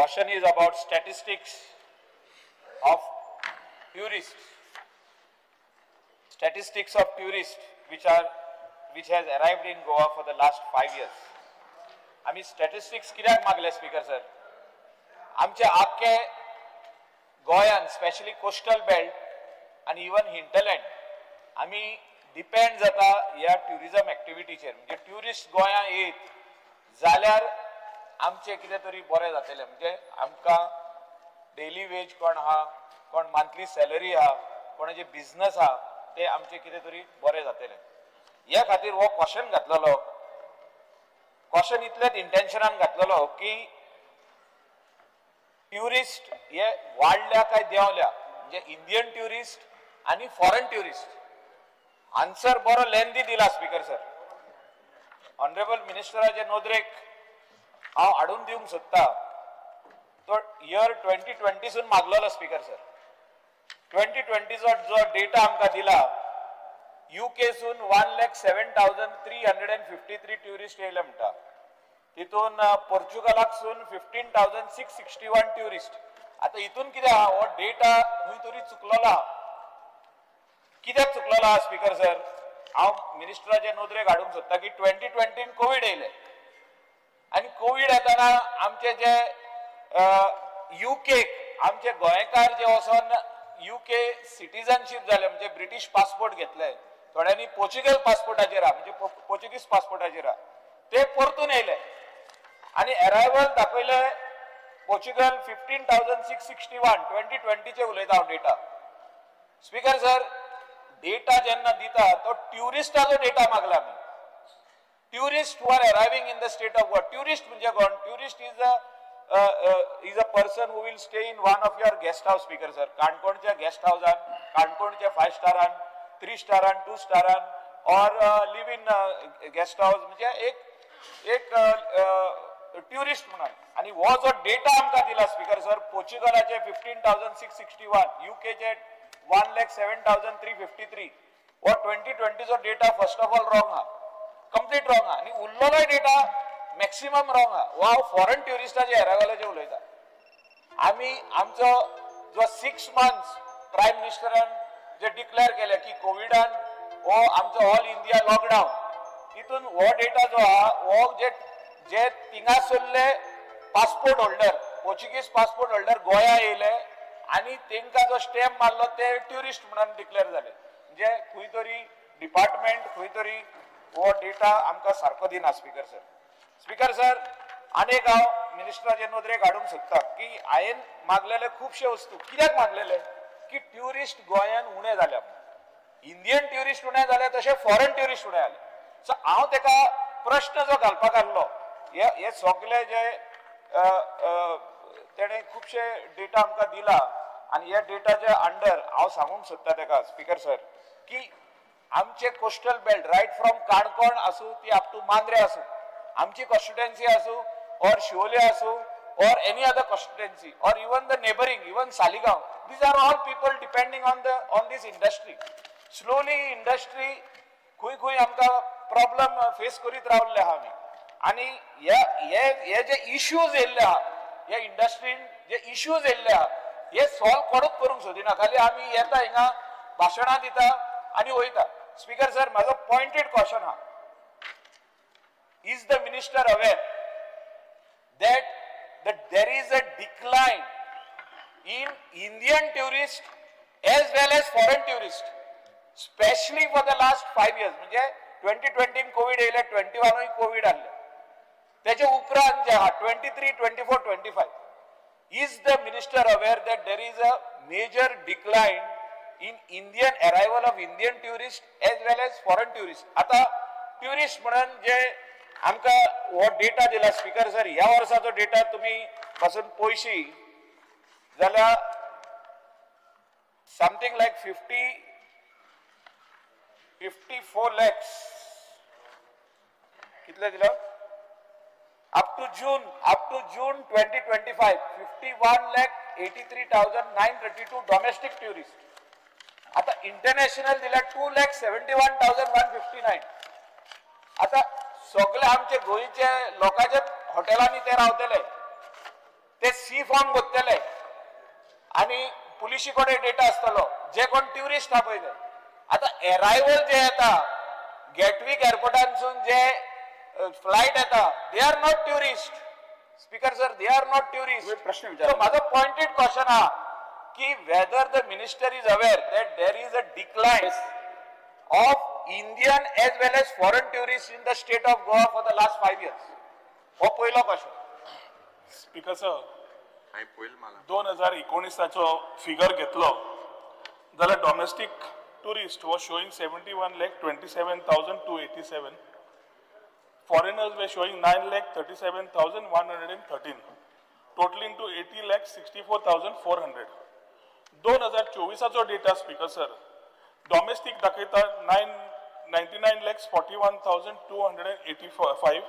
Question is about statistics of tourists. Statistics of tourists which has arrived in Goa for the last 5 years. आमी statistics कित्याक मागले speaker sir? आमचे आख्खे गोंयान specially coastal belt आनी even hinterland आमी depend जाता ह्या ट्युरिजम एक्टिविटीचेर. म्हणजे ट्युरिस्ट गोंया येत जाल्यार आमचें कितें तरी बरें जातलें. म्हणजे आमकां डेली वेज कोण आहा, कोण मंथली सॅलरी आहा, कोणाचे बिजनस आहा, ते आमचें कितें तरी बरें जातलें. ह्या खातीर हो क्वेश्चन घातलेलो. क्वेश्चन इतलेच इंटेन्शनान घातलेलो की ट्युरिस्ट हे वाडल्या काय देंवल्या, म्हणजे इंडियन ट्युरिस्ट आनी फॉरेन ट्युरिस्ट. आन्सर बरो लेंदी दिला स्पीकर सर. ऑनरेबल मिनिस्टराचे नदरेक हांव हाडून दिवंक सोदता तो इयर 2020 सून मागलेलो स्पीकर सर. 2020चो जो डेटा आमकां दिला, युके सून 1,07,353 ट्युरिस्ट येयले म्हणटा. तितून पोर्चुगलाक सून 15,661 ट्युरिस्ट. आतां हितून कितें आहा, हो डेटा खंय तरी चुकलेलो आहा. कित्याक चुकलेलो आहा स्पीकर सर? हांव मिनिस्टराचे नदरेक हाडूंक सोदता की 2020 कोवीड येयले आनी कोवीड येतना आमचे जे युकेक आमचे गोंयकार जे वचोन युके सिटीजनशीप जाले, म्हणजे ब्रिटीश पासपोर्ट घेतले, थोड्यांनी पोर्चुगल पासपोर्टाचेर आहा, म्हणजे पोर्चुगीज पासपोर्टाचेर आहा, ते परतून येयले आनी एरायवल दाखयले पोर्चुगल 15,661 2020चे उलयता हांव डेटा. स्पीकर सर, डेटा जेन्ना दिता तो ट्युरिस्टाचो डेटा मागला आमी. Tourist who are arriving in the state of Goa. Tourist म्हणजे कोण? Tourist is a person who will stay in one of your guest house. Speaker sir, काणकोणच्या guest हावसान, काणकोणच्या 5 स्टारान, 3 स्टारान, 2 स्टारान or live in guest house, म्हणजे एक एक tourist म्हणून. आनी हो जो डेटा आमकां दिला स्पीकर सर, पोर्चुगलाचे 15,661, युकेचे 1,07,353, हो 2020चो data first of all wrong आहा, कंप्लीट रॉंग आहा. आनी उरलेलोय डेटा मॅक्सिमम रॉंग आहा. हो हांव फॉरेन ट्युरिस्टाचे एरायवलाचे उलयता. आमी आमचो जो 6 मंथ्स प्रायम मिनिस्टरान जे डिक्लेअर केले की कोविडान हो आमचो ऑल इंडिया लॉकडावन, तितून हो डेटा जो आहा हो जे जे थिंगासरले passport holder, Portuguese passport holder गोंया येयले आनी तेंकां जो स्टॅम्प मारलो ते ट्युरिस्ट म्हणून डिक्लेअर जाले. म्हणजे खंय तरी डिपार्टमेंट खंय तरी हो डेटा आमकां सारको दिना स्पीकर सर. स्पीकर सर, आनी एक हांव मिनिस्टराचे नदरेक हाडूंक सोदता की हांवें मागलेले खुबशे वस्तू कित्याक मागलेले की ट्युरिस्ट गोंयान उणे जाल्या, इंडियन ट्युरिस्ट उणे जाले तशें फॉरेन ट्युरिस्ट उणे जाले. सो हांव तेका प्रश्न जो घालपाक आहलो, हे सगळे जे तेणें खुबशे डेटा आमकां दिला आनी ह्या डेटाच्या अंडर हांव सांगूंक सोदता तेका स्पीकर सर की आमचे coastal belt right from Canacona आसूं ती अप टू मांद्रे आसूं, आमची कॉन्स्टिट्युएन्सी आसूं ऑर शिवोले आसूं or any other constituency or even the neighbouring, even Saligao, these are all people depending on the on this industry. Slowly industry खंय खंय आमकां problem face करीत रावल्ले आहा आमी. आनी हे जे इश्यूज येयल्ले आहा, ह्या इंडस्ट्रीन जे इश्यूज येयल्ले आहा, हे सॉल्व कोणूच करूंक सोदिना. खाली आमी येता हिंगा भाशणां दिता आनी वयता. स्पीकर सर, म्हाजो पॉयंटेड क्वेश्चन आहा, is the minister aware that there is a decline in Indian tourist as well as foreign tourist, specially for the last 5 years? म्हणजे 2020 कोवीड येयले, 21 कोवीड आहले, तेजे उपरांत जे आहा 23, 24, 25, is the minister aware that there is a major decline in Indian arrival of Indian tourist as well as foreign tourist? आतां tourist म्हणून जे आमकां हो डेटा दिला स्पीकर सर, ह्या वर्साचो डेटा तुमी पासून पळयशी जाल्यार समथींग लायक 54 lakhs, कितले दिला up to June 2025 51,83,932 domestic tourist. आता इंटरनॅशनल दिला 2,71,159. आता सगळे आमचे गोंयचे लोकांचे हॉटेलांनी ते रावतले, ते सी फॉर्म घेतले आनी पुलिशी कडेन डेटा आसतलो जे कोण ट्युरिस्ट आहा पळय ते. आतां एरायवल जे येता गेटवीक एअरपोर्टांसून जे फ्लायट येता they are not tourist. Speaker sir, they are not tourist. प्रश्न विचार. म्हाजो पॉयंटेड क्वेश्चन आहा की whether the minister is aware that there is a decline of Indian as well as foreign tourist in the state of Goa for the last 5 years. हो पयलो question. Speaker sir, 2019 figure घेतलो जाल्यार domestic tourist was showing 71,27,287. Foreigners were showing 9,37,113, totaling to 80,64,400. 2024 data speaker sir, domestic दाखयता 99,41,285,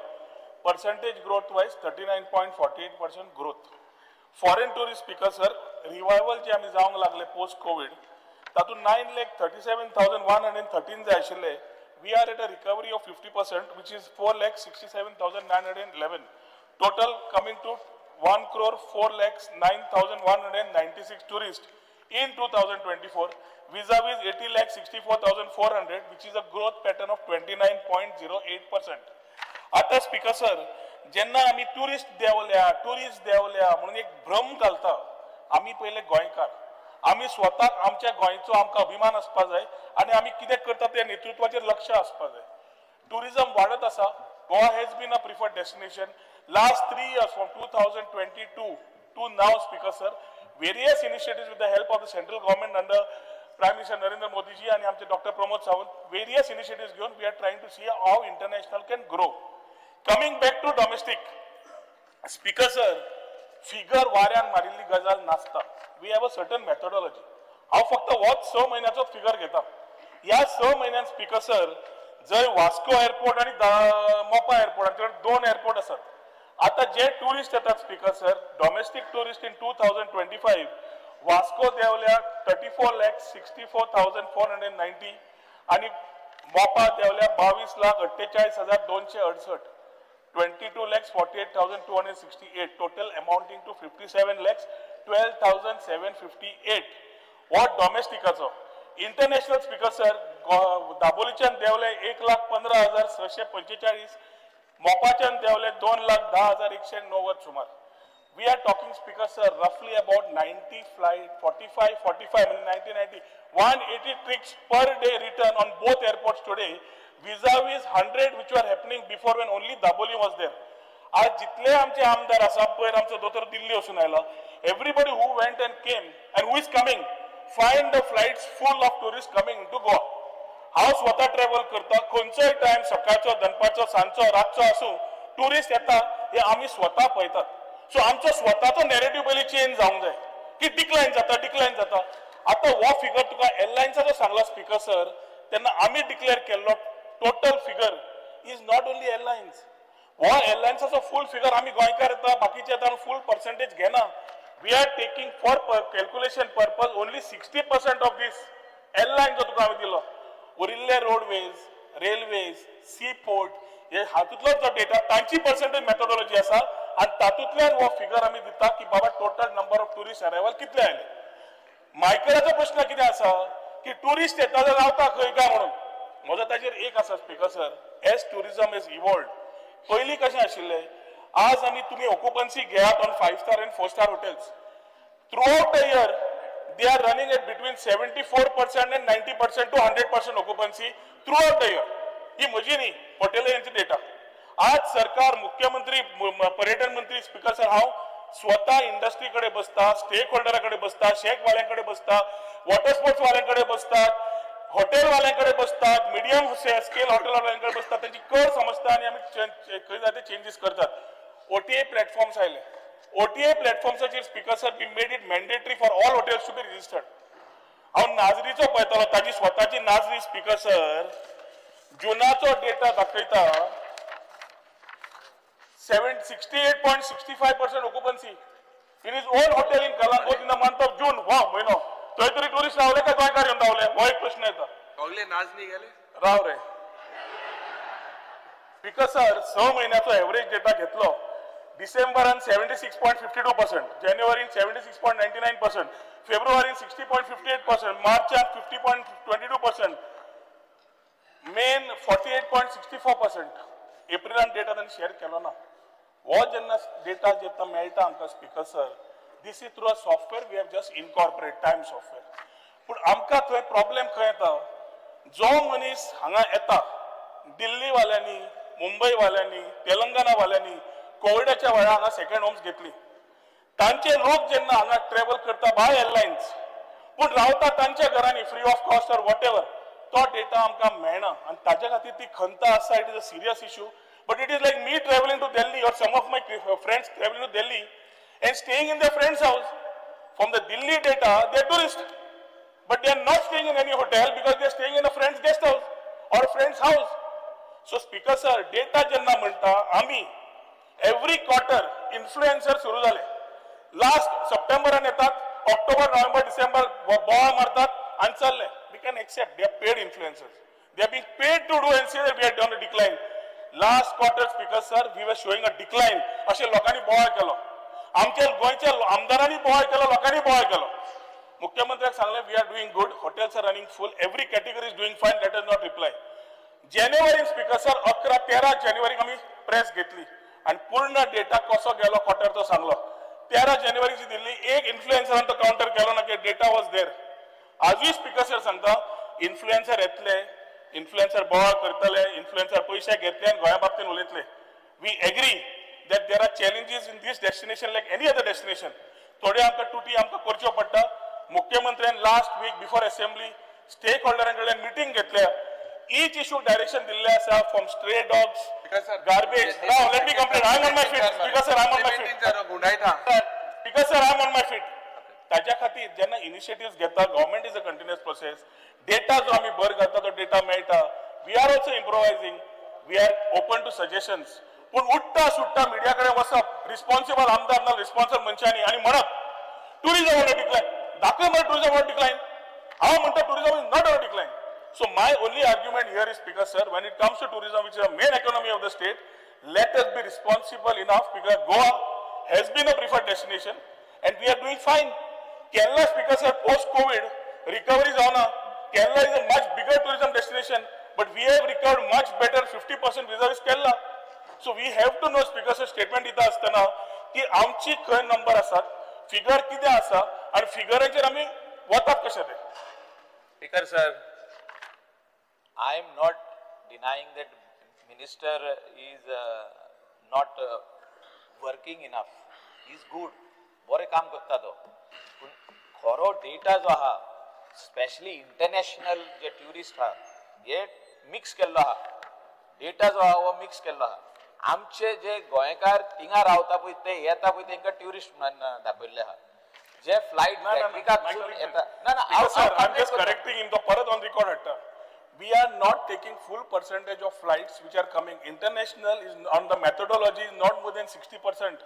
percentage growth wise 39.48% growth. Foreign tourist speaker sir, revival जे आमी जावंक लागले post Covid, तातूंत 9,37,113 जे आशिल्ले, we are at a recovery of 50%, which is 4,67,911. Total coming to 1,04,09,196 tourists in 2024, vis-a-vis 80,64,400, which is a growth pattern of 29.08%. आता speaker sir, जेन्ना आमी tourist देंवल्या म्हणून एक भ्रम घालता, आमी पयले गोंयकार, आमी स्वताक आमच्या गोंयचो आमकां अभिमान आसपा जाय आनी आमी कितें करता त्या नेतृत्वाचेर लक्ष आसपा जाय. टुरिजम वाडत आसा. Goa has been a preferred destination last 3 years from 2022 to now. Speaker sir, various initiatives with the help of the central government under Prime Minister Narendra Modi ji आनी आमचे doctor Pramod Sawant, various initiatives घेवन we are trying to see how international can grow. Coming back to domestic, speaker sir, figure वाऱ्यान मारिल्ली गजाल नासता. We have a certain methodology. हांव फक्त होच 6 म्हयन्याचो फिगर घेता. ह्या 6 म्हयन्यान स्पीकर सर, जंय वास्को एअरपोर्ट आनी मोपा एअरपोर्ट हांचे कडेन 2 एअरपोर्ट आसात. आतां जे ट्युरिस्ट येतात speaker sir, domestic tourist in 2025 Vasco देंवल्या 34,64,490 आनी मोपा देंवल्या 22,48,268, 22,48,268, total amounting to 57,12,758. हो डॉमेस्टिकाचो. इंटरनॅशनल स्पीकर सर, दाबोलीच्यान देंवले 1,15,645, मोपाच्यान देंवले 2,10,190 सुमार. We are talking speaker sir रफली about 90 flight, 45 म्हणजे 90, 180 trips per day return on both airports today, vis-a-vis 100 which were happening before when only Dabolim was there. आज जितले आमचे आमदार आसा, पयर आमचो दोतोर दिल्ली वचून आयला, everybody who went and came and who is coming find the flights full of tourist coming to Goa. हांव स्वता ट्रॅव्हल करता, खंयचोय टायम, सकाळचो, दनपारचो, सांजचो, रातचो आसूं, ट्युरिस्ट येता हे आमी स्वता पळयतात. सो आमचो स्वताचो नॅरेटिव्ह पयलीं चेंज जावंक जाय की डिक्लायन जाता, डिक्लायन जाता. आतां हो फिगर तुका एअरलायन्साचो सांगला स्पीकर सर, तेन्ना आमी डिक्लेअर केल्लो total figure is not only airlines. हो एअरलायन्साचो फूल फिगर आमी गोंयकार येता, बाकीचे येता, फूल पर्सेंटेज घेना. We are taking for calculation purpose only 60% of this airline जो तुका हांवें दिलो. उरिल्ले रोडवेज, रेल्वेज, सी पोर्ट हे हातूंतलो जो डेटा, तांची पर्सेंटेज मेथोडॉलॉजी आसा आनी तातूंतल्यान हो फिगर आमी दिता की बाबा total number of tourist arrival कितले आयले. मायकलाचो प्रश्न कितें आसा की ट्युरिस्ट येता जाल्यार रावता खंय काय म्हणून. म्हजो ताजेर एक आसा speaker sir, as tourism is evolved, पयलीं कशें आशिल्लें, आज आमी तुमी ऑक्युपन्सी घेयात on 5 star and 4 star hotels, throughout the year they are running at between 74% and 90% to 100% occupancy throughout the year. ही म्हजी न्ही, हॉटेल डेटा. आज सरकार, मुख्यमंत्री, पर्यटन मंत्री स्पीकर सर, हांव स्वता इंडस्ट्री कडेन बसता, स्टेक होल्डरा कडेन बसता, शेक वाल्यां कडेन बसता, वॉटर स्पोर्ट्स वाल्यां कडेन बसतात, हॉटेल वाल्यां कडेन बसतात, मिडियम स्केल हॉटेल वाल्यां कडेन बसतात, तांची कर समजता आनी आमी खंय जाय ते चेंजीस करतात. OTA platforms आयले. OTA प्लॅटफॉर्म्साचेर speaker sir, we made it mandatory for all hotels to be registered. हांव नाजरीचो पळयतालो, ताजी स्वताची नाजरी स्पीकर सर, जुनाचो डेटा दाखयता 68.65% occupancy in his own hotel in Calangute in the month of June. वा म्हयनो थंय तरी टुरिस्ट रावले काय गोंयकार येवन रावले, हो एक प्रश्न येता. नाजनी गेले राव रे. स्पीकर सर, 6 म्हयन्याचो एवरेज डेटा घेतलो डिसेंबरान 76.52%, जानेवारीन 76.99%, फेब्रुवारीन 60.58%, मार्चान 50.22%, मेन 48.64%. एप्रिलान डेटा तांणी शेअर केलो ना. हो जेन्ना डेटा जेन्ना मेळटा आमकां speaker sir, this is through a software we have just incorporate time software. पूण आमकां थंय प्रॉब्लेम खंय येता, जो मनीस हांगा येता दिल्लीवाल्यांनी, मुंबईवाल्यांनी, तेलंगणावाल्यांनी कोविडाच्या वेळार हांगा सेकंड होम्स घेतली, तांचे लोक जेन्ना हांगा ट्रॅव्हल करता बाय एअरलायन्स, पूण रावता तांच्या घरांनी free of cost or whatever, तो डेटा आमकां मेळना आनी ताच्या खातीर ती खंत आसा. It is a serious issue, but it is like me travelling to Delhi or some of my friends travelling to Delhi and staying in the friends house. From the Delhi data they are tourist, but they are not staying in any hotel because they are staying in a friend's guest house or friend's house. So speaker sir, data जेन्ना म्हणटा आमी every quarter influencer सुरू जाले, last सप्टेंबरान येतात, October November December बोवाळ मारतात आनी चल्ले. We can accept they are paid influencers, they are being paid to do and say we have done a decline. Last quarter speaker sir we were showing a decline अशें लोकांनी बोवाळ केलो, आमच्या गोंयच्या आमदारांनी बोवाळ केलो, लोकांनी बोवाळ केलो. मुख्यमंत्र्याक सांगलें we are doing good, hotels are running full, every category is doing fine, let us not reply. जानेवारीन speaker sir 11-13 जानेवारीक आमी प्रेस घेतली आनी पूर्ण डेटा कसो गेलो क्वॉर्टर तो सांगलो. 13 जानेवारीची दिल्ली, एक इन्फ्लुएन्सरान तो कावंटर केलो ना की डेटा वॉज there. आजूय स्पीकर सर सांगता इन्फ्लुएन्सर येतले, इन्फ्लुएन्सर बोवाळ करतले, इन्फ्लुएन्सर पयशे घेतले आनी गोंया बाबतीन उलयतले. We agree that there are challenges in this destination like any other destination. थोड्यो आमकां तुटी आमकां करच्यो पडटा. मुख्यमंत्र्यान last week before assembly stake होल्डरां कडल्यान मिटींग घेतल्या, इच इशू डायरेक्शन दिल्लें आसा, from stray dogs, garbage. Now let me complete, I am on my feet speaker sir, I am on my feet speaker sir, I am on my feet. ताज्या खातीर जेन्ना initiatives घेता government is a continuous process. Data जो आमी भर घालता तो data मेळटा. We are also improvising, we are open to suggestions. पूण उठ्ठा सुट्टा मिडिया कडेन वचप, रिस्पॉन्सिबल आमदार ना रिस्पॉन्सिबल मनशांनी आनी म्हणप टुरिजम ऑन डिक्लायन, दाखय मरे टुरिजम ऑन डिक्लायन. हांव म्हणटा tourism is not on decline. So my only argument here is speaker sir, when it comes to tourism which is the main economy of the state, let us be responsible enough because Goa has been a preferred destination and we are doing fine. Kerala speaker sir, post COVID recovery जावना. Kerala is a much bigger tourism destination, but we have recovered much better 50% vis-a-vis Kerala. So we have to know speaker sir, statement दिता आसतना की आमची खंय number आसात, figure कितें आसा आनी फिगराचेर आमी वतात कशे ते. Speaker sir, I am not denying that minister is not working enough. He is good, बरें काम करता तो, पूण खरो डेटा जो आहा स्पेशली इंटरनॅशनल जे ट्युरिस्ट आहा हे मिक्स केल्लो आहा, डेटा जो आहा हो मिक्स केल्लो आहा. आमचे जे गोंयकार थिंगा रावता पळय ते येता पळय तेंकां ट्युरिस्ट म्हणून दाखयल्ले आहा, जे फ्लायट येता. ना ना, करेक्टिंग हिम, तो परत ऑन रिकॉर्ड हाडटा. We are not taking full percentage of flights which are coming. International is on the methodology is not more than 60%.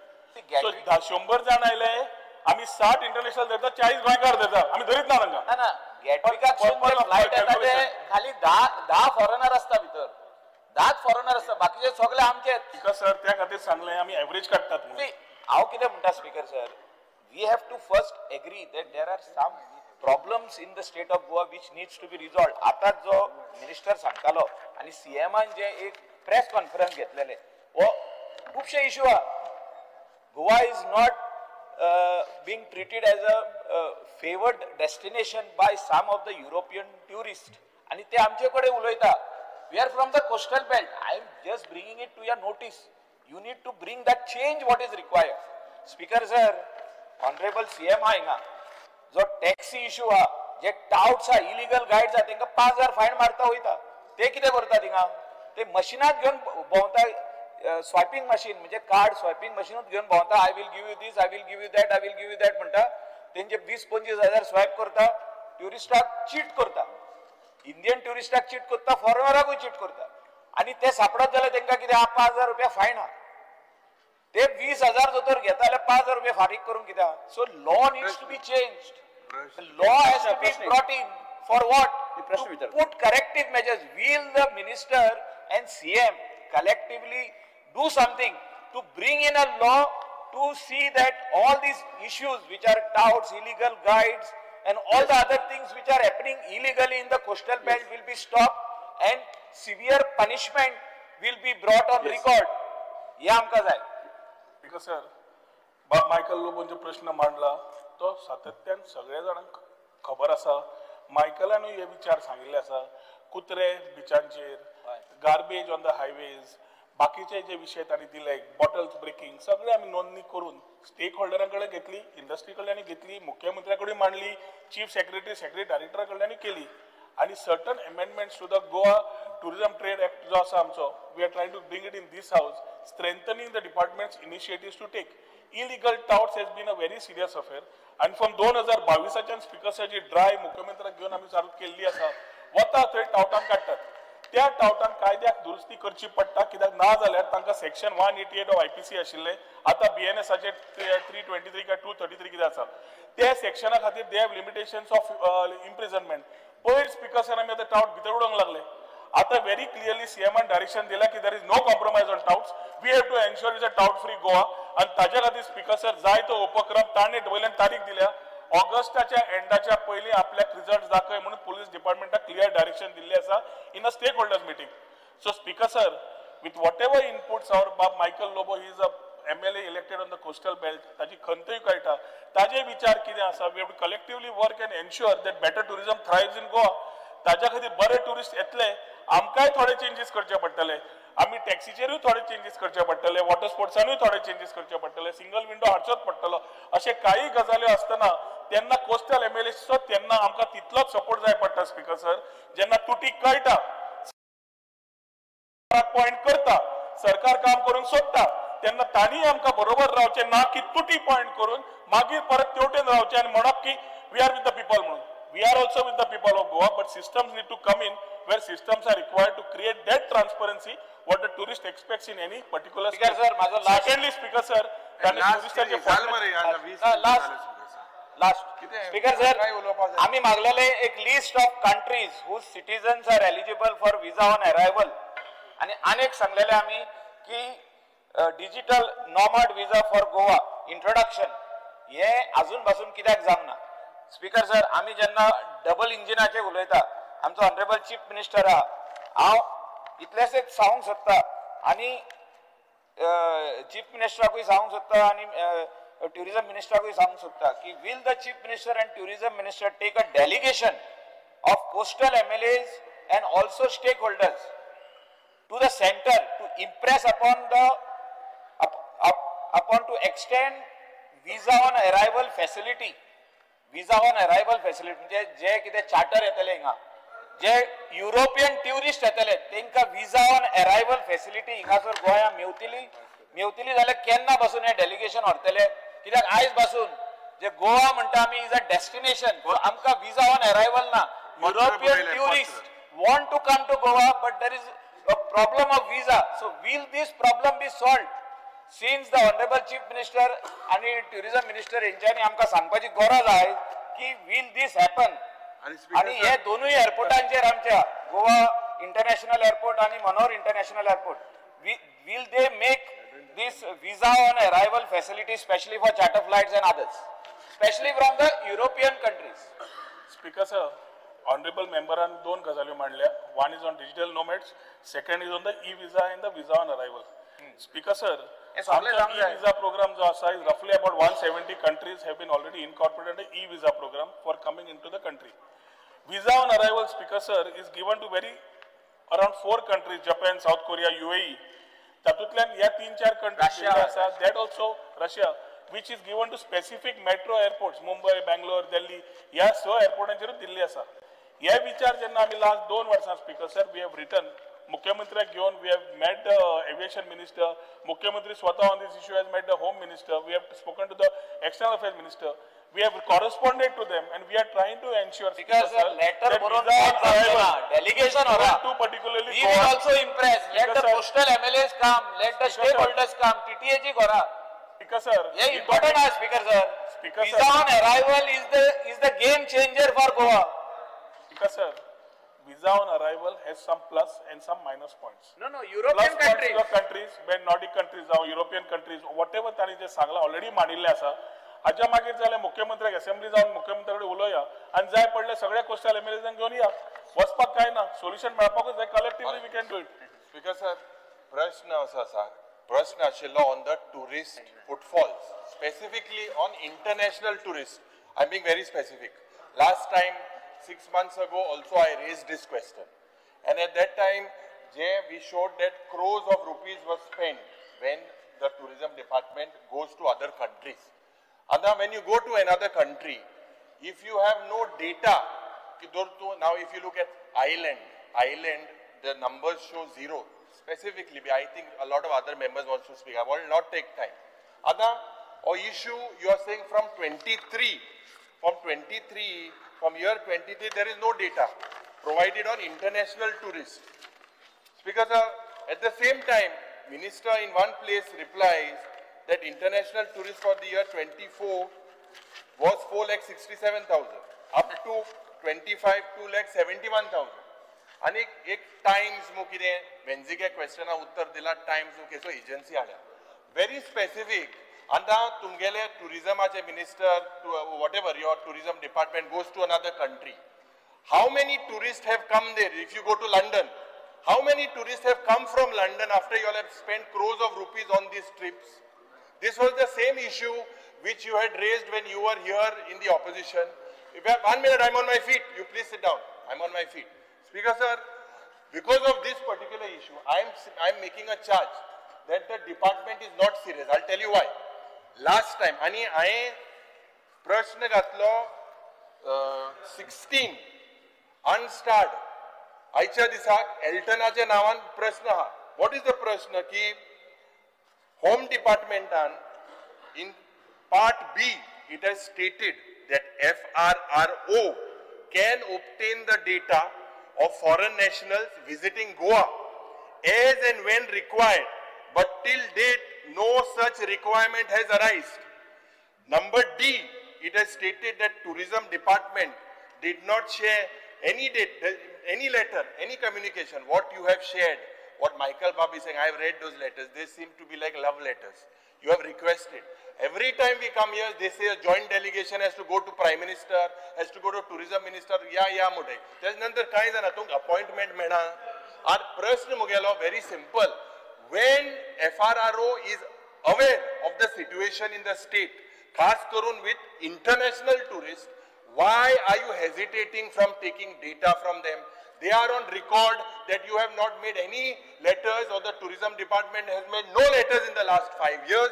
So 100 जण आयले आमी 60 इंटरनॅशनल धरता, 40 गोंयकार धरता, आमी धरीत ना तांकां. ना ना, गॅटविकाक फ्लायट येता ते खाली 10 फॉरेनर आसता भितर, 10 फॉरेनर आसता, बाकीचे सगळे आमचे. स्पीकर सर त्या खातीर सांगलें आमी एवरेज काडटात. हांव कितें म्हणटा speaker sir, we have to first agree that there are some problems in the state of Goa which needs to be resolved. आतां जो मिनिस्टर सांगतालो आनी सीएमान जे एक प्रेस कॉन्फरन्स घेतलेले, हो खुबशे इश्यू आहा. Goa is not being treated as a favoured destination by some of the European tourist, आनी ते आमचे कडेन उलयता. We are from the coastal belt. I am just bringing it to your notice. You need to bring that change what is required. Speaker sir, honourable CM आहा हिंगा, जो taxi issue आहा, जे touts आहा, इलिगल गायड्स आहा, तेंकां 5,000 fine मारता वयता. ते कितें करता थिंगा, ते मशिनात घेवन भोंवता, स्वायपिंग मशीन म्हणजे कार्ड स्वायपिंग मशीनूच घेवन भोंवता. I will give you this, I will give you that, I will give you that म्हणटा. तेंचे 20-25 हजार स्वायप करता, ट्युरिस्टाक चीट करता, इंडियन ट्युरिस्टाक चीट करता, फॉरेनराकूय चीट करता. आनी ते सापडत जाल्यार तेंकां कितें आहा, 5,000 रुपया फायन आहा. ते 20,000 जोतर घेता जाल्यार 5,000 रुपया फारीक करूंक कितें आहा. So law needs to be changed, law has to be brought in for what? To put corrective measures. Will the minister and CM collectively do something to bring in a law to see that all these issues which are touts, illegal guides and all the other things which are happening illegally in the coastal belt will be stopped and severe punishment will be brought on record. हे आमकां जाय. Because sir, बाब Michael लोबोन जो प्रश्न मांडला तो सातत्यान सगळ्या जाणांक खबर आसा. मायकलानूय हे विचार सांगिल्ले आसा, कुत्रे बिचांचेर, गार्बेज ऑन the highways, बाकीचे जे विशय तांणी दिले, बॉटल्स ब्रेकिंग, सगळे आमी नोंदणी करून स्टेक होल्डरां कडेन घेतली, इंडस्ट्री कडल्यान घेतली, मुख्यमंत्र्या कडेन मांडली, चीफ सेक्रेटरी, सेक्रेटरी डायरेक्टरा कडल्यान केली आनी certain amendments to the Goa tourism trade act जो आसा आमचो, we are trying to bring it in this house, strengthening the department's initiatives to take. Illegal touts has been a very serious affair आनी from 2022 स्पिकर्साची dry मुख्यमंत्र्याक घेवन आमी चालू केल्ली आसा. वता थंय टावटांक काडटात, त्या टावटांक कायद्याक दुरुस्ती करची पडटा, कित्याक ना जाल्यार तांकां सेक्शन 188 ऑफ IPC आशिल्ले, आतां BNSाचेर 323 काय 233 कितें आसा, त्या सेक्शना खातीर they have limitations of imprisonment. पयर स्पिकर सर आमी आतां टावट भितर उडोवंक लागले. आतां व्हेरी क्लियरली सीएमान डायरेक्शन दिला की there is no compromise on touts, we have to ensure is a tout free Goa. आनी ताज्या खातीर स्पिकर सर जाय तो उपक्रम ताणें वयल्यान तारीख दिल्या, ऑगस्टाच्या एंडाच्या पयलीं आपल्याक रिजल्ट दाखय म्हणून पुलीस डिपार्टमेंटाक क्लियर डायरेक्शन दिल्लें आसा in a stakeholders meeting. So speaker sir, with whatever inputs our बाब Michael Lobo, he is a MLA elected on the coastal belt, ताजी खंतूय कळटा, ताजे विचार कितें आसा, we have to collectively work and ensure that better tourism thrives in Goa. ताज्या खातीर बरे ट्युरिस्ट येतले, आमकांय थोडे चेंजीस करचे पडटले, आमी टॅक्सीचेरूय थोडे चेंजीस करचे पडटले, वॉटर स्पोर्ट्सानूय थोडे चेंजीस करचे पडटले, सिंगल विंडो हाडचोच पडटलो. अशे काही गजाल्यो आसतना तेन्ना कोस्टल एमएलएचो तेन्ना आमकां तितलोच सपोर्ट जाय पडटा स्पिकर सर. जेन्ना तुटी कळटा, पॉयंट करता, सरकार काम करूंक सोदता, तेन्ना तांणी आमकां बरोबर रावचें ना की तुटी पॉयंट करून मागीर परत तेवटेन रावचें आनी म्हणप की we are with the people म्हणून. We are also with the people of Goa, but systems need to come in where systems are required to create that transparency what the tourist expects in any particular Speaker sir, माझो last. Secondly, Speaker sir, last Speaker sir, आम्ही मागलेले एक list of countries whose citizens are eligible for visa on arrival आणि अनेक सांगलेले आम्ही की digital nomad visa for Goa introduction हे अजून पासून कित्याक जावंक ना. स्पीकर सर, आमी जेन्ना डबल इंजिनाचे उलयता, आमचो ऑनरेबल चीफ मिनिस्टर आहा, हांव इतलेंच एक सांगूंक सोदता आनी चीफ मिनिस्टराकूय सांगूंक सोदता आनी ट्युरिजम मिनिस्टराकूय सांगूंक सोदता की will the chief minister and tourism minister take a delegation of coastal MLAs and also stakeholders to the centre to impress upon the upon to extend visa on arrival facility. Visa on arrival facility म्हणजे जे कितें charter येतले हिंगा, जे European tourist येतले तेंकां visa on arrival facility हिंगासर गोंया मेवतली. मेवतली जाल्यार केन्ना पासून हें डेलिगेशन व्हरतले? कित्याक आयज पासून जे गोवा म्हणटा आमी is a destination, आमकां विजा ऑन अरायवल ना. European tourist want to come to Goa but there is a problem of visa. So will this problem be solved? Since the honourable chief minister आनी tourism minister हेंच्यांनी आमकां सांगपाची गरज आहा की will this happen. आनी हे दोनूय एअरपोर्टांचेर आमच्या गोवा इंटरनॅशनल एअरपोर्ट आनी Manohar international airport, will they make this visa on arrival facility specially for charter flights and others, specially from the European countries? Speaker sir, honourable मेंबरान दोन गजाल्यो मांडल्या. One is on digital nomads, second is on the e visa and the visa on arrival. Speaker sir, e visa program जो आसा is रफली about 170 countries have been already incorporated e visa program for coming into the country. Visa on arrival, speaker sir, is given to very around 4 countries, Japan, South Korea, UAE. तातूंतल्यान ह्या 3-4 countries आसा, that also Russia, which is given to specific metro airports, Mumbai, Bangalore, Delhi, ह्या 6 एअरपोर्टांचेरूच दिल्ली आसा. हे विचार जेन्ना आमी last 2 वर्सां speaker sir we have written, मुख्यमंत्र्याक घेवन we have met the aviation minister, मुख्यमंत्री स्वता on this issue has met the home minister, we have spoken to the external affairs minister, we have corresponded to them and we are trying to ensure. Speaker sir, letter बरोवन delegation to particularly we will also impress. Let the coastal MLAs come, let the stakeholders come, TTA ची करा. Speaker sir, hey important आहे. Speaker sir, visa on arrival is the game changer for Goa. Speaker sir, Visa on arrival has some plus and some minus points. No no, European countries, countries, Nordic countries जावं European countries, what ever तांणी जें सांगलां already मांडिल्लें आसा. हाच्या मागीर जाल्यार मुख्यमंत्र्याक assembly जावन मुख्यमंत्र्या कडेन उलोवया आनी जाय पडले सगळे कोस्टल एमएलएजांक घेवन या. वचपाक काय ना, सोल्युशन मेळपाकूच जाय. Collectively we can do it. Speaker sir, प्रश्न असो आसा, प्रश्न आशिल्लो on the tourist footfalls, specifically on international tourist. I am being very specific. Last time 6 months ago also I raised this question, and at that time we showed that crores of rupees were spent when the tourism department goes to other countries. And now when you go to another country, if you have no data, now if you look at Ireland, the numbers show zero. Specifically, I think a lot of other members want to speak. I will not take time. Other or issue you are saying from 23, from year 23, there is no data provided on international tourists. Because at the same time, minister in one place replies that international tourists for the year 24 was 4,67,000, up to 25, 2,71,000. आणि एक Times मु कितें वेन्झिके क्वेश्चना उत्तर दिला, Times मु केसो agency हाडल्या very specific. आतां तुमगेले टुरिजमाचे minister, whatever your tourism department goes to another country, how many tourist have come there? If you go to London, how many tourist have come from London after you all have spend crores of rupees on these trips? This was the same issue which you had raised when you were here in the opposition. If you have 1 minute, I'm on my feet. You please sit down. I'm on my feet. Speaker sir, because of this particular issue, I'm making a charge that the department is not serious. I'll tell you why. Last time, ani हांवें प्रश्न घातलो 16 unstarred. आयच्या दिसाक एल्टनाच्या नांवान प्रश्न आहा. What is the प्रश्न की home डिपार्टमेंटान in part B it has stated that FRRO can obtain the data of foreign nationals visiting Goa as and when required, but till date no such requirement has arisen. Number D, it has stated that tourism department did not share any date, any letter, any communication. What you have shared, what Michael Bab is saying, I have read those letters. They seem to be like love letters. You have requested. Every time we come here, they say a joint delegation has to go to Prime Minister, has to go to Tourism Minister. Yeah, yeah, मुटे. त्याच नंतर काय जाणा तुमकां appointment मेळना. आनी प्रश्न मुगेलो very simple. When FRRO is aware of the situation in the state, खास करून with international tourists, why are you hesitating from taking data from them? They are on record that you have not made any letters, or the tourism department has made no letters in the last 5 years.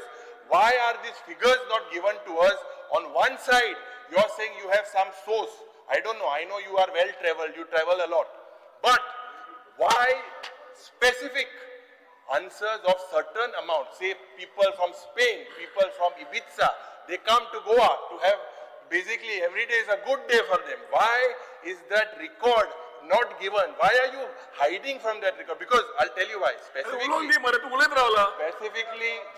Why are these figures not given to us? On one side, you are saying you have some source. I don't know. I know you are well traveled. You travel a lot. But why specific answers of certain amount? Say people from Spain, people from Ibiza, they come to Goa to have basically every day is a good day for them. Why is that record not given? Why are you hiding from that record? Because I'll tell you why. Specifically,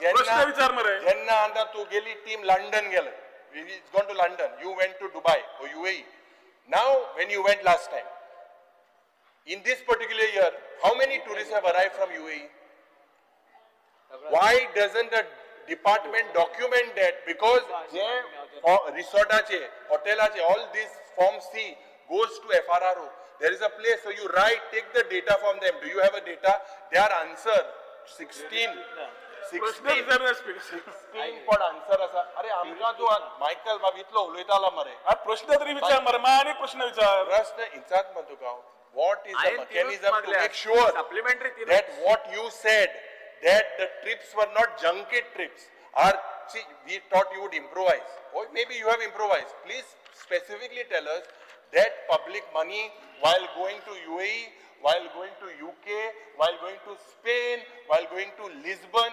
Jenna anda tu geli team London gele. It's gone to London. You went to Dubai or UAE. Now, when you went last time, in this particular year, how many tourists have arrived from UAE? Why doesn't the department document that? Because resortache, hotelache, all this form C goes to FRRO. There is a place, so you write, take the data from them. Do you have a data? Their answer, 16. 16 पण answer असा. अरे आमकां तूं Michael बाब इतलो उलयतालो मरे. प्रश्न तरी विचार मरे, मागीर आनी प्रश्न विचार. प्रश्न विचार मरे तुका. What is the mechanism to make sure that what you said, that the trips were not junket trips? Are, see, we thought you would improvise. Or maybe you have improvised. Please specifically tell us that public money while going to UAE, while going to UK, while going to Spain, while going to Lisbon,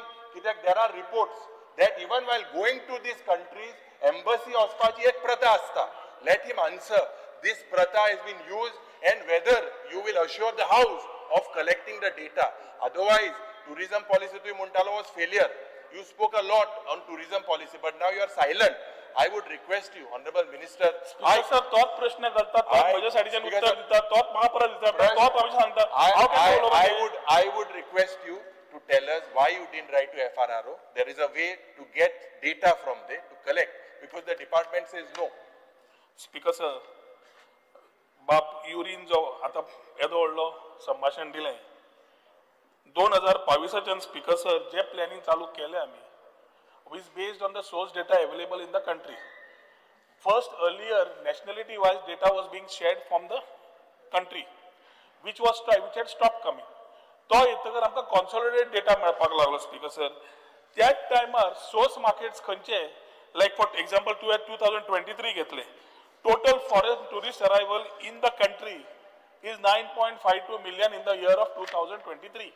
there are reports that even while going to these countries, embassy वचपाची एक प्रथा आसता. Let him answer. This pratha has been used, and whether you will assure the house of collecting the data. Otherwise, tourism policy tu muntalo was failure. You spoke a lot on tourism policy, but now you are silent. I would request you, honourable minister. Sir तोच प्रश्न करता, तोच म्हज्या सायडीच्यान उत्तर दिता, तोच म्हाका परत दिता, तोच आमी सांगता. I would request you to tell us why you didn't write to FRRO. There is a way to get data from there to collect, because the department says no. Speaker sir, बाप urine जो आता येदो व्हडलो संभाशण दिलें 2022 speaker sir जे planning चालू केलें आमी is based on the source data available in the country. First, earlier nationality wise data was being shared from the country, which had stopped coming. तो येतकर आमकां कॉन्सॉलिडेटेड डेटा मेळपाक लागलो स्पीकर सर. त्याच टायमार source markets खंयचे, लायक for example तुवें 2023 घेतले, total foreign tourist arrival in the country is 9.52 million in the year of 2023.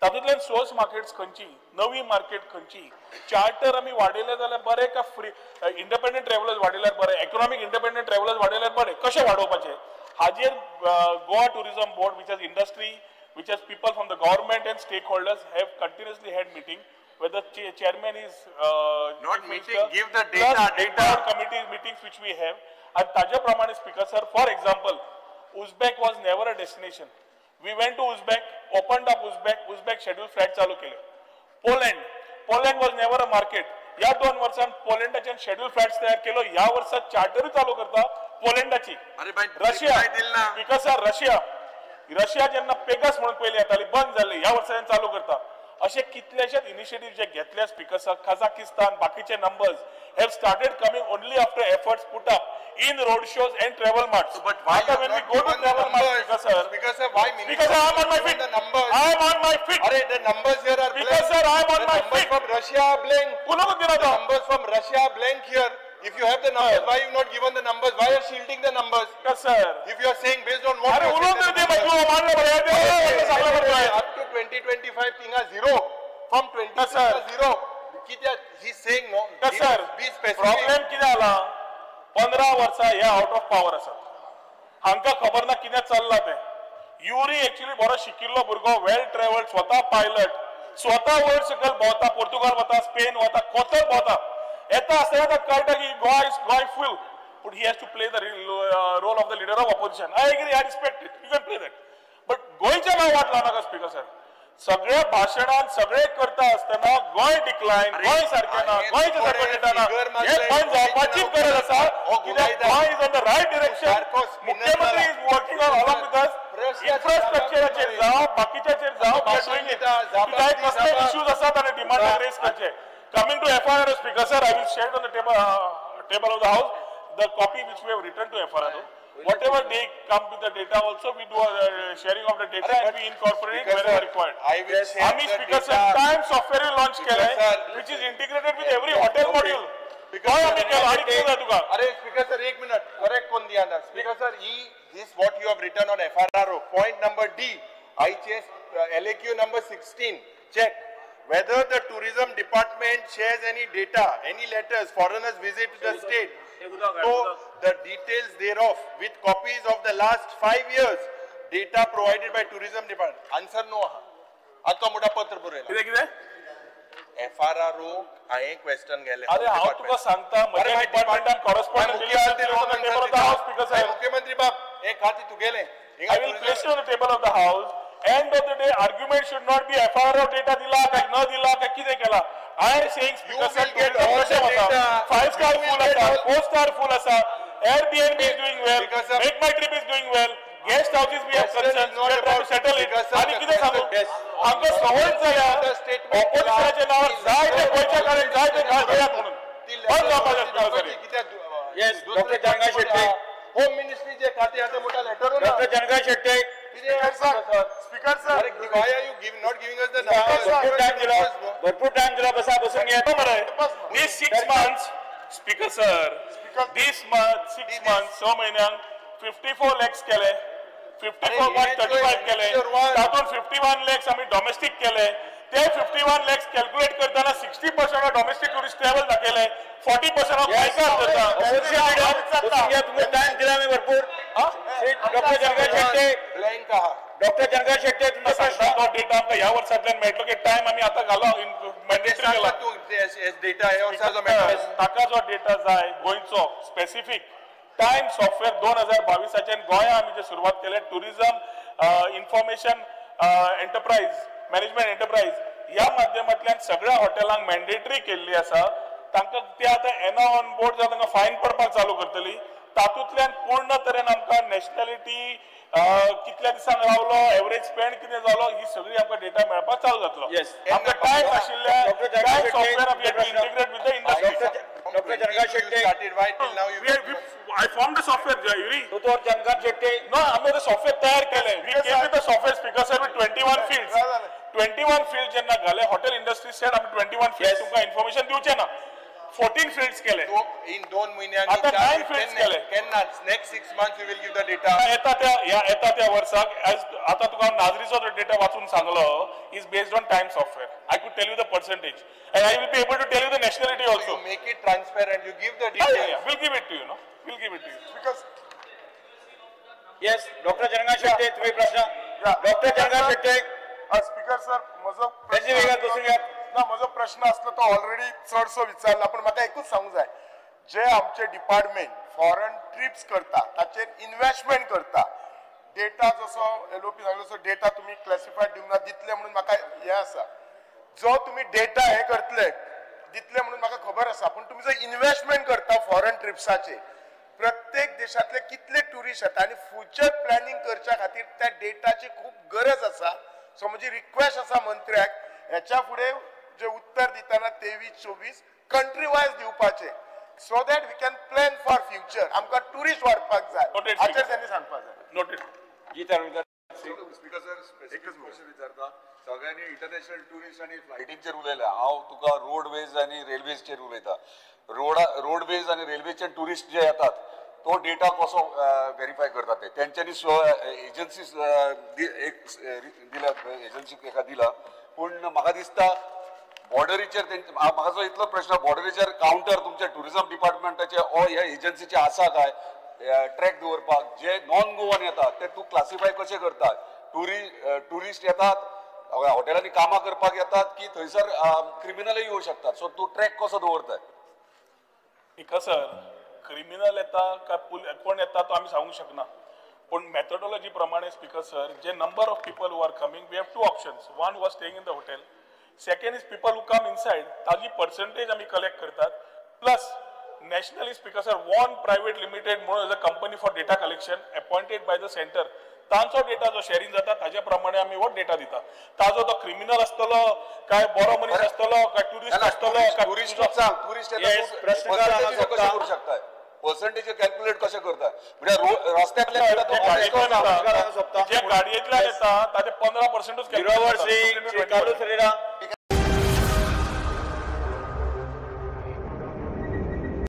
तातूंतल्यान सोर्स मार्केट्स खंयची, नवी मार्केट खंयची, चार्टर आमी वाडयले जाल्यार बरें का फ्री इंडिपेंडंट ट्रॅव्हलर्स वाडयल्यार बरें, इकॉनॉमीक इंडिपेंडंट ट्रॅव्हलर्स वाडयल्यार बरें, कशें वाडोवपाचें हाजेर Goa tourism board, which has industry, which has people from the government and stakeholders, have continuously had meeting where the chairman is not meeting, give the data, data committee meetings which we have. And ताज्या प्रमाणे speaker sir, for example, Uzbek was never a destination. We went to Uzbek, opened up Uzbek, Uzbek schedule flight चालू केले. Poland was never a market. या 2 वर्षांत पोलंडाच्यान schedule flights तयार केलो, या वर्षात चार्टरूय चालू करता पोलंडाची. रशिया स्पीकर सर, रशिया जेन्ना पेगस म्हणून पयलीं येताली बंद जाल्ली, ह्या वर्साच्यान चालू करता. असे कितलेशेच इनिशिएटीव जे घेतले स्पीकर सर, कझाकिस्तान बाकीचे numbers have started coming only after efforts put up in road shows and travel marts. But why when we go to travel marts, Speaker sir, Speaker sir, why Speaker sir, I am on my feet. The numbers. I am on my feet. Arey, the numbers here are Speaker blank. Sir, I am on the my numbers feet. From Russia are blank. The numbers from Russia are blank here. If you have the numbers, why you not given the numbers? Why are shielding the numbers? Speaker sir, if you are saying based on what? Arey, up to 2025 tinga zero. From 20 sir zero. He's saying no. Sir, be specific. Problem कितें जाला, 15 वर्सां हे out of power आसात, हांकां खबर ना कितें चल्लां तें. युरी एक्चुअली बरो शिकिल्लो भुरगो, वेल ट्रॅव्हल्ड, स्वता पायलट, स्वता वयर सकयल भोंवता, पोर्तुगाल वता, स्पेन वता, कोतर भोंवता, येता आसतना ताका कळटा की Goa is Goa full, but he has to play the role of the leader of opposition. I agree, I respect it, you can play that, but गोंयचें नांव वाट लावनाका स्पीकर सर. सगळ्या भाशणान सगळे करता आसतना गोंय डिक्लायन, गोंय सारकें ना, गोंयचें सारकें डेटा ना, हें बंद जावपाची गरज आसा. कित्याक Goa is on the right direction, मुख्यमंत्री is working on along with us. इन्फ्रास्ट्रक्चराचेर जावं, बाकीच्याचेर जावं, कित्याक कसले इश्यूज आसात आनी डिमांड रेज करचे. Coming to FRRO, speaker sir, I will share on the table of the house the copy which we have written to FRRO. Whatever they come with the data also, we do a sharing of the data and we incorporate it wherever required. I will share आम्ही the speaker sir, data. Time software launch केलंय, which is integrated with every hotel module. काय आम्ही केलं आणि कितें जाय तुका? अरे स्पीकर सर, एक मिनिट, करेक्ट कोण दिया ना speaker sir. E this what you have written on FRRO point number D, IHS LAQ number 16, check whether the tourism department shares any data, any letters, foreigners visit to the state, so the details thereof with copies of the last 5 years data provided by tourism department. Answer no आहा. आता मोठा पत्र बरयला. कितें कितें? FRRO हांवें question गेले. अरे हांव तुका सांगता, म्हज्या डिपार्टमेंटान कॉरेस्पॉन्डंट मुख्यमंत्री बाब हे खातें तुगेलें. I will place it on the table of the house. End of the day, argument should not be FRRO data दिला काय न दिला काय कितें केला. I am saying speaker sir, get all the data. 5 star full आसा, 4 star full आसा, Airbnb is doing well, Make My Trip is doing well, guest houses we have concerns, we are trying to settle it. आनी कितें सांगू, आमकां संवय जाल्या ऑपोजिशनाच्या नांवार जाय ते गोंयच्या कडेन जाय ते घाल घेयात म्हणून बंद जावपाचें. Yes, doctor Janga Shetty, home मिनिस्ट्रीचे खाते आता मोठा letter. Doctor Janga Shetty, speaker sir, why are you not giving us the numbers? भरपूर टाइम दिला, भरपूर टाइम दिला, बसा बसून घ्या. This 6 months, speaker sir, this month 6 months, 6 म्हयन्यांक 54 lakhs केले, 54.35 केले, तातूंत 51 lakhs आमी डॉमेस्टीक केले. ते 51 lakhs calculate करताना 60% डॉमेस्टीक टुरिस्ट ट्रॅव्हल दाखयले, 40% हांव गोंयकार धरता. तुमकां टायम दिला आमी भरपूर. डॉक्टर जनका शेट्टे, ब्लँक आहा. डॉक्टर जनका शेट्टे, तुमचो प्रश्न. तो डेटा आमकां ह्या वर्सांतल्यान मेळटलो की टायम आमी आतां घालो मॅन्डेटरी केला. तूं डेटा ह्या वर्साचो मेळटा. ताका जो डेटा जाय गोंयचो स्पेसिफीक टायम सॉफ्टवेअर 2022 गोंया आमी जे सुरवात केले tourism information enterprise management enterprise ह्या माध्यमांतल्यान सगळ्या हॉटेलांक मॅन्डेटरी केल्ली आसा. तांकां ते आतां एना ऑन बोर्ड जावन तांकां फायन पडपाक चालू करतली. तातूंतल्यान पूर्ण तरेन आमकां नॅशनॅलिटी, कितल्या दिसांक रावलो, एवरेज स्पेंड कितें जालो, ही सगळी आमकां डेटा मेळपाक चालू जातलो. आमकां टायम आशिल्ल्या टायम सॉफ्टवेअर आमी integrate with the industry. Doctor Janka Shetty, I formed the software, Yuri. दोतोर जनका शेट्टे, No, आम्ही ते सॉफ्टवेअर तयार केले. We came with the software, speaker sir, with 21 fields. 21 fields जेन्ना घाले हॉटेल इंडस्ट्री सेड आमी 21 fields तुमकां इन्फॉर्मेशन दिवचे ना. 14 fields केले. इन 2 म्हयन्यांनी आता 9 fields केले. केन्ना next 6 months you will give the data. येता त्या येता त्या वर्साक आतां तुका हांव नाजरीचो डेटा वाचून सांगलो is based on time software. I could tell you the percentage and I will be able to tell you the nationality also. You make it transparent, you give the details. Will give it to you. No, will give it to you. Because yes doctor Janka Shetty, तुम्ही प्रश्न. Doctor जनका Shette. Speaker sir, म्हजो ना म्हजो प्रश्न आसलो तो already चडसो विचारला, पूण म्हाका एकूच सांगूंक जाय, जे आमचे डिपार्टमेंट फॉरन ट्रिप्स करता ताचेर इन्वेस्टमेंट करता, डेटा जसो एलओपी सांगलो तसो डेटा तुमी क्लासिफायड दिवंक ना दितले म्हणून म्हाका हें आसा. जो तुमी डेटा हे करतले दितले म्हणून म्हाका खबर आसा, पूण तुमी जो इन्वेस्टमेंट करता फॉरन ट्रिप्साचेर, प्रत्येक देशांतले कितले ट्युरिस्ट येता आनी फ्युचर प्लॅनिंग करच्या खातीर त्या डेटाची खूब गरज आसा. सो म्हजी रिक्वेस्ट आसा मंत्र्याक, हेच्या फुडें जे उत्तर दितना 23-24 कंट्री वायज दिवपाचे, so that we can plan for future. आमकां ट्युरिस्ट वाडपाक जाय, हाचेर त्यांनी सांगपाक जाय. Noted. Speaker sir, specific question विचारता. सगळ्यांनी इंटरनॅशनल ट्युरिस्ट आनी फ्लायटींचेर उलयला, हांव तुका रोडवेज आनी रेल्वेजचेर उलयता. रोडवेज आनी रेल्वेचे ट्युरिस्ट जे येतात तो डेटा कसो व्हेरीफाय करतात ते तेंच्यांनी एजन्सी एक दिला, एजन्सी एका दिला. पूण म्हाका दिसता बॉर्डरीचेर म्हाका जो इतलो प्रश्न, बॉर्डरीचेर कावंटर तुमच्या ट्युरिजम डिपार्टमेंटाचे ओ ह्या एजन्सीचे आसा काय ट्रॅक दवरपाक? जे नॉन गोवन येतात ते तूं क्लासिफाय कशें करतात? ट्युरिस्ट येतात हॉटेलांनी कामां करपाक येतात की थंयसर क्रिमिनलय येवं शकतात, सो तूं ट्रॅक कसो दवरताय? स्पीकर सर, क्रिमिनल येता काय कोण येता तो आमी सांगूंक शकना, पूण मेथडॉलॉजी प्रमाणे speaker sir, J number of people who are coming, we have 2 options. One who are staying in the hotel, second is people who come inside. ताजी पर्संटेज आमी कलेक्ट करतात. Plus nationally speaker sir, one private limited म्हणून as a company for data collection appointed by the centre, तांचो data जो sharing जाता ताज्या प्रमाणे आमी हो डेटा दिता. ताजो तो क्रिमिनल आसतलो काय बरो मनीस आसतलो काय ट्युरिस्ट आसतलो काय ट्युरिस्ट सांग, ट्युरिस्ट कशें करूं शकता? पर्संटेज कॅल्क्युलेट कशें करता? म्हणजे रस्त्यांतल्यान जे गाडयेंतल्यान येता ताजे 15% 0.